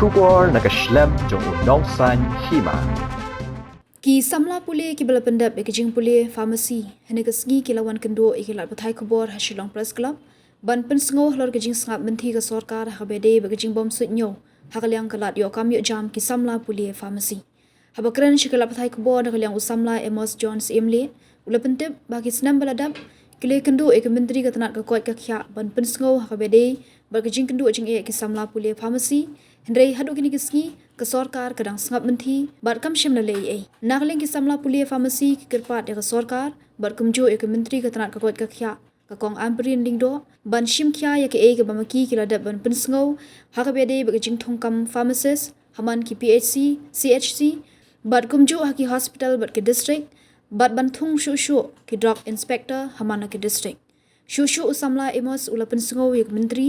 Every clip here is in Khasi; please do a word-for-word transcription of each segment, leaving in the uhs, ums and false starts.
Khubor na ka shlem jong u nongsan hima. Ki samla pule kiba la pyndep ïa ki jingpule pharmacy hynne ka sngi ki la wan kynduh ïa ki lad pathai khubor ha Shillong Press Club ban pynsngew halor ka jingsngap mynthi ka sorkar ha kaba ïadei bad ka jingbym suidñiew ha ka liang ka lad ïoh kam ïoh jam ki samla pule pharmacy. Haba kren sha ki lad pathai khubor na ka liang u samla Amos John Syiemlieh u la pyntip ba ki snem ba la dep ki la kynduh ïa ka myntri ka tnat ka koit ka khiah ban pynsngew ha kaba ïadei bad ka jingkynduh jingeh ki samla pule pharmacy. Hynrei haduh kine ki sngi ka sorkar ka dang sngap mynthi bad kam shym la leh ei ei. Na ka liang ki samla pule pharmacy ki kyrpad ïa ka sorkar bad kumjuh ïa ka myntri ka tnat ka koit ka khiah ka Kong Ampareen Lyngdoh ban shim khia ïa kaei kaba ma ki ki la dep ban pynsngew ha kaba ïadei bad ka jingthung kam pharmacist ha man ki P H C, C H C bad kumjuh ha ki hospital bad ki district bad ban thung shuh shuh ki drug inspector ha man la ki district. Shuh shuh u samla Amos u la pynsngew ïa ka myntri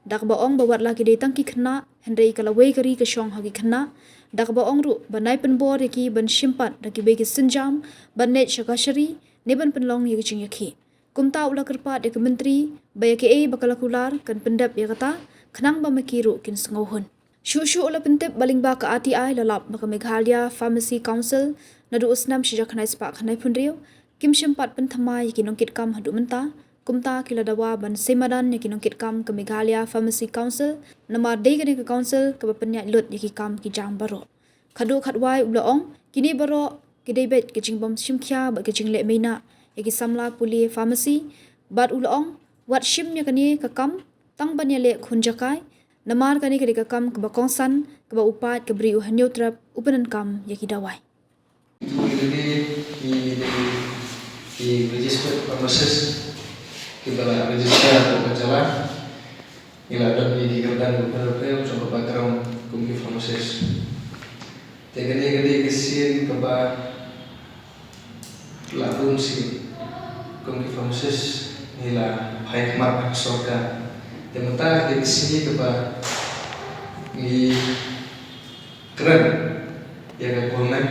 da kaba ong ba wat la ki dei tang ki khynnah hynrei ka lawei ka ri ka shong ha ki khynnah, da kaba ong ruh ba nai pynbor ïa ki ban shim pat da kiwei ki sienjam ban leit sha kashari ne ban pynlong ïa ka jingïakhih. Kumta u la kyrpad ïa ka myntri ba ïa kaei ba ka la kular kan pyndep ïa kata khnang ba ma ki ruh kin sngewhun. Shuh shuh u la pyntip ba lyngba ka R T I la lap ba ka Meghalaya Pharmacy Council naduh u snem shi hajar khyndai spah khyndaiphew hynriew kim shym pat pynthymmai ïa ki nongkitkam haduh mynta. Kumta ki la dawa ban sei madan ïa ki nongkitkam ka Meghalaya Pharmacy Council namar dei kane ka council kaba pynïaid lut ïa ki kam ki jam baroh. Khatduh khatwai u la ong kine baroh ki dei beit ka jingbym shim khia bad ka jingleh meinah ïa ki samla pule pharmacy bad u la ong wat shim ïa kane ka kam tang ban ïaleh khun jakai namar kane ka dei ka kam kaba kongsan kaba u paid ka Bri u Hynñiewtrep u pyndonkam ïa ki dawai. Ki dei, ki dei ki registered pharmacist kiba la register ha ka jylla. Ngi la don ïa ki kyrdan ba pher pher jong ka background kum ki pharmacist. Te kane ka dei ka sien kaba la bun sien kum ki pharmacist ngi la phai khmat ha ka sorkar. Te mynta ka dei ka sngi kaba ngi kren ïa ka government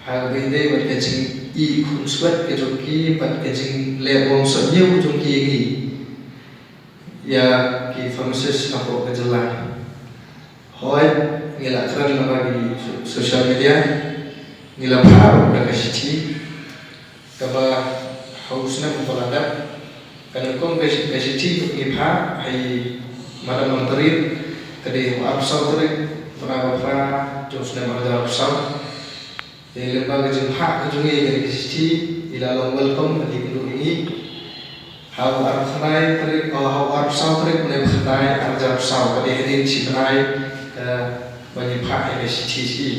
ha kaba ïadei bad ka jingïakhun swet ka jong ki bad ka jingleh bymsuidñiew ka jong ki ïa ngi, ïa ki pharmacist hapoh ka jylla. Hooid, ngi la kren lyngba ki so-, social media, ngi la phah ruh da ka shithi kaba ha u snem uba la dep. Ka nyngkong ka shi-, ka shithi ngi phah ha i Madam Ampareen ka dei ha u arphew saw tarik, bnai ba phra jong u snem arhajar arphew saw. Te lyngba ka jingphah ka jong ngi ïa kane ka shithi, i la long welcome bad i kynduh ïa ngi ha u arphew khyndai tarik, oh, ha u arphew saw tarik bnai ba khyndai arhajar arphew saw, ka dei hadien shi bnai kaba ngi phah ïa ka shithi sha i.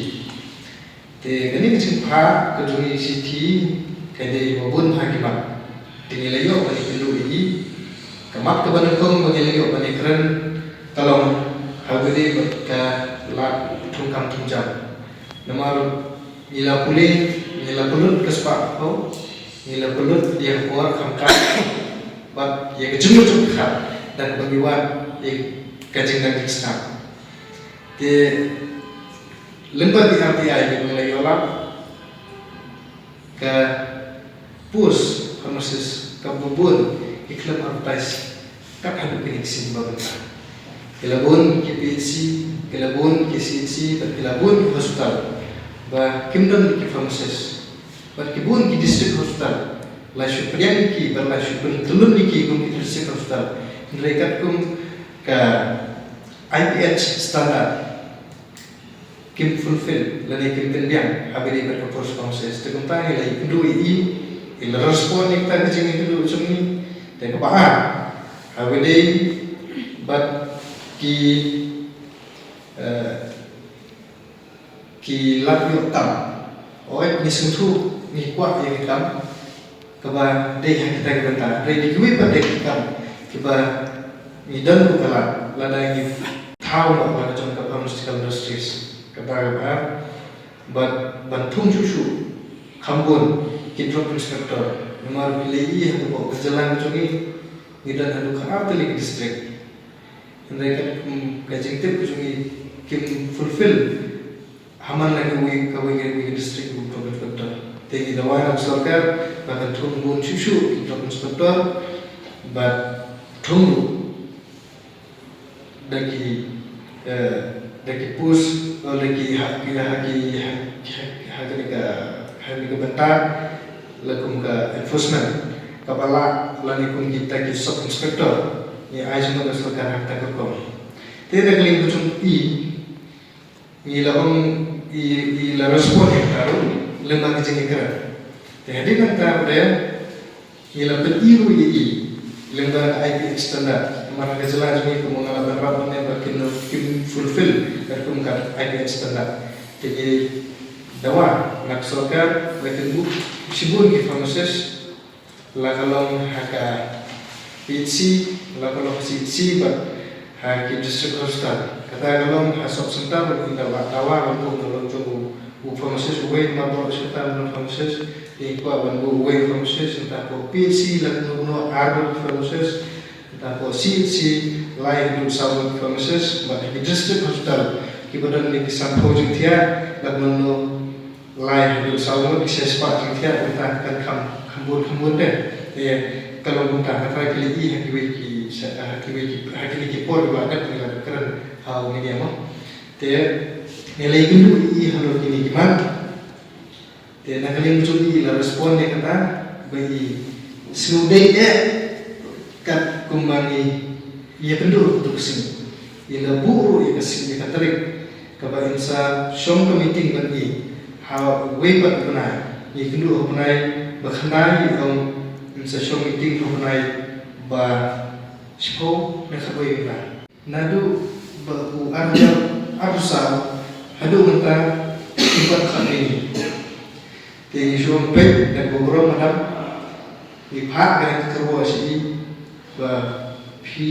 Te kane ka jingphah ka jong ngi shithi ka dei ba bun ha ki mat. Te ngi la ïoh ban ïakynduh ïa i. Ka mat kaba nyngkong ba ngi la ïoh ban ïakren ka long ha kaba ïadei bad ka lad thungkam thungjam. Namar ngi la pule, ngi la pynlut ka spah ka phew, ngi la pynlut ïa ka por kham kat bad ïa ka jingmut jong ka khat, dang ba ngi wad ïa ka jingdang jingsngap. Te lyngba ki R T I kiba ngi la ïoh lap, ka post pharmacist kaba bun ki khlem advertise kat haduh kine ki sngi ba mynta. Ki la bun ki P H C, ki la bun ki C H C bad ki la bun ki hospital ba kim don ki pharmacist. Bad ki bun ki district hospital la shu pdiang ïa ki bad la shu pyntyllun ïa ki kum ki district hospital. Hynrei katkum ka I P H standard kim fulfill lane kim pynbiang ha kaba ïadei bad ka post pharmacist. Te kumta ngi la ïakynduh ïa i, i la respond ïa kata ka jingïakynduh jong ngi. Te kaba ar ha kaba ïadei bad ki, eh, ki lad ïoh kam. Hooid, ngi sngewthuh, ngi kwah ïa ki kam kaba dei ha kita ki bynta. Hynrei dei kiwei pat de ki kam kiba ngi don ruh ka lad, lada ngi thaw noh la ka jong ka pharmaceutical industries. Kata kaba ar, bad ban thung shuh shuh kham bun ki drug inspector. Namar ki la ïohi ha ka jylla ka jong ngi, ngi don haduh khatar tylli ki district. Hynrei katkum ka jingtip ka jong ngi kim fulfill ha man la kawei kawei ka district u drug inspector. Te ngi dawa na ka sorkar ba kan thung bun shuh shuh ki drug inspector bad thung ruh da ki Eh, da ki post, eh, da ki ha, ki ha, ki ha, ki ha, ha kane ka, ha kane ka bynta, la kum ka enforcement, kaba lah, lane kum kita ki sub inspector, ngi ai jingmut ïa ka sorkar ha kata ka rukom. Te da ka liang ka jong i, ngi la ong i, i la respond ïa kata ruh, lyngba ka jingïakren. Te hadien nangta pat, ngi la pyni ruh ïa i lyngba ka I P Act standard. Namar ha ka jylla jong ngi, kumba nga la ban rap mynne, ba kim, kim fulfill katkum ka I P Act standard. Te ngi dawa na ka sorkar ba kin buh shibun ki pharmacist, la ka long ha ka P H C, la ka long ha C H C, bad ha ki district hospital. Kata ka long ha sub center ruh ngi dawa, dawa ban buh na lum jong u, u pharmacist uwei, namar baroh shi hospital don pharmacist. Ngi kwah ban buh uwei pharmacist, nangta hapoh P H C la kumno kumno ar ngut pharmacist, nangta hapoh C H C lai haduh saw ngut pharmacist, bad ha ki district hospital kiba don ne ki sanphew jingthiah la kumno kumno lai haduh saw ngut, ki shispah jingthiah, nangta kan kham, kham bun, kham bun te. Te ka long kumta, nga tharai ki la i ha kiwei ki, ha kiwei ki, ha kine ki por ba dep ngi la kren ha u media mo. Te ngi la ïakynduh ïa i halor kine ki mat. Te na ka liang jong i, i la respond ïa kata ba i sngewdei eh katkum ba ngi ïakynduh ha kato ka sngi. I la buh ruh ïa ka sngi, ïa ka tarik kaba in sa shong ka meeting bad i ha uwei pat u bnai. Ngi ïakynduh ha u bnai ba khyndai, i ong in sa shong meeting ha u bnai ba shiphew ne khatwei u bnai. Naduh ba u ar hajar arphew saw haduh mynta, i pat kham ïohi. Te ngi shu ong peit da kaba burom, madam, ngi phah kane ka kyrwoh sha i ba phi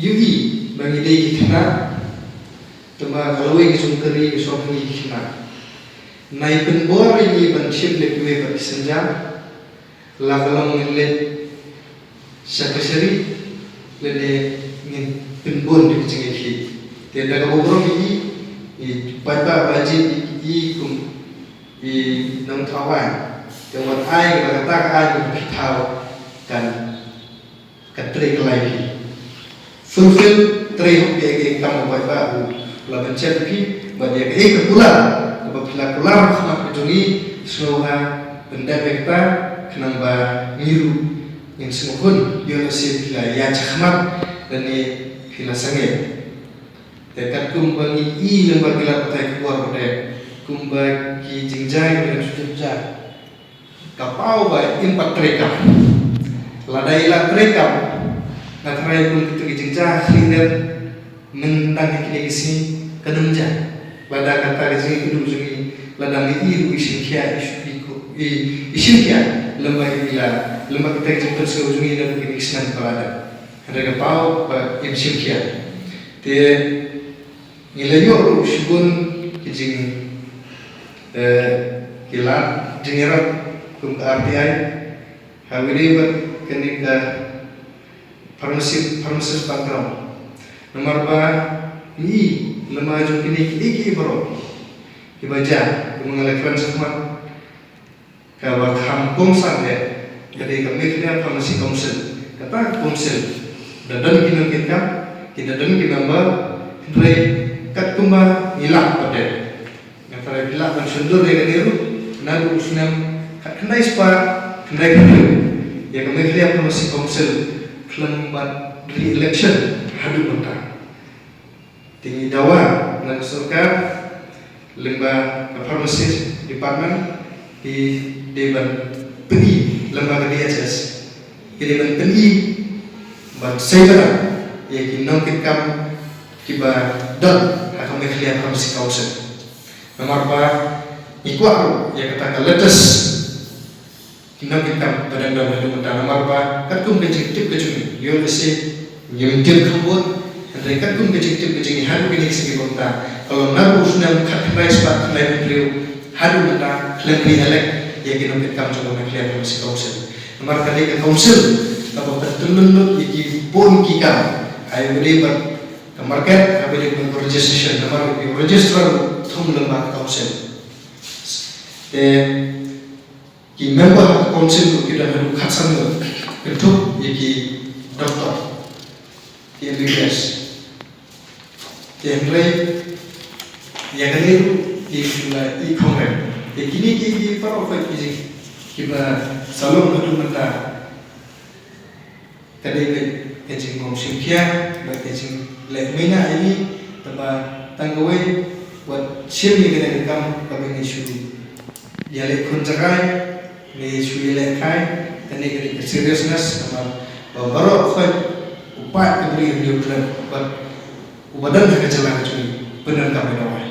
ïohi ba ngi dei ki khynnah, tangba ka lawei ka jong ka ri ka shong ha ngi ki khynnah. Nai pynbor ïa ngi ban shim da kiwei pat ki sienjam, la ka long ngin leit sha kashari lane ngin pynbun da ki jingïakhih. Te da kaba burom ïa i, i paidbah ba la jied ïa i kum i nongthaw aiñ, te wat ai la kata ka aiñ ba phi thaw kan, kan trei kyllai phi. Fulfill, trei hok ïa ka kam ba paidbah u la pynshet ïa phi, bad ïa kaei ka kular kaba phi la kular ha khmat ka jong ngi, sngewbha pyndep ïa kata, khnang ba ngi ruh ngin sngewhun, ïoh lehse phi la ïaid shakhmat lane phi la sangeh. Te katkum ba ngi i lyngba ki lad batai khubor pat, kumba ki jingjia kiba dang shu jia, ka paw ba im pat treikam. Lada i la treikam, nga tharai kum kita ki jingjia khlieh dep mynta ha kine ki sngi kan ym jia. Lada kata ka jingïakynduh jong ngi, lada ngi i ruh i shim khia, i shu, i ku, i, i shim khia lyngba i la, lyngba kita ki jingpynsngew jong ngi lyngba kine ki snem ba la dep. Hynrei ka paw ba im shim khia. Te ngi la ïoh ruh shibun ki jing, eh, ki lad jingïarap kum ka R T I, ha kawei pat kane ka pharmacy, pharmacist background. Namar ba ngi, namar jong kine kiei kiei baroh kiba jia, kumba nga la kren shakhmat, kaba kham kongsan eh ka dei ka Meghalaya Pharmacy Council. Kata ka council da don ki nongkitkam, ki da don ki member, hynrei katkumba ngi lah pat, nga tharai phi lah ban shondur ïa kane ruh, naduh u snem khatkhyndai spah khyndaiphew hynriew, ïa ka Meghalaya Pharmacy Council khlem pat re-election haduh mynta. Te ngi dawa na ka sorkar, lyngba ka pharmacy department, ki dei ban pyni, lyngba ka D H S, ki dei ban pyni, ban sei paidbah ïa ki nongkitkam kiba don ha ka Meghalaya Pharmacy Council. Namar ba ngi kwah ruh ïa kata ka latest ki nongkitkam ba dang don haduh mynta, namar ba katkum ka jingtip ka jong ngi, ïoh lehse ngim tip kham bun, hynrei katkum ka jingtip ka jong ngi haduh kine ki sngi ba mynta, ka long naduh u snem khatkhyndai spah khyndaiphew hynriew haduh mynta khlem re-elect ïa ki nongkitkam jong ka Meghalaya Pharmacy Council. Namar ka dei ka council kaba pyntyllun lut ïa ki bun ki kam, ha kaba ïadei bad ka market, ha kaba ïadei bad ka registration, namar ïa ki registrar thung lyngba ka council. Te ki member ha ka council ruh ki don haduh khatsan ngut, kynthup ïa ki doktor, ki M B B S. Te hynrei ïa kane ruh ki shu la i khongren. Te kine ki, ki paralok ki jing kiba sa long haduh mynta. Ka dei ka, ka jingmong shim khia bad ka jingleh maina ïa ngi, tangba tang kawei, wat shim ïa kane ka kam kaba ngi shu ïaleh khun jngai, ngi shu ïaleh kai. Kane ka dei ka seriousness, namar ba baroh khoit u paid ka briew ha New Zealand bad uba don ha ka jylla ka jong ngi pyndonkam ïa ka wai.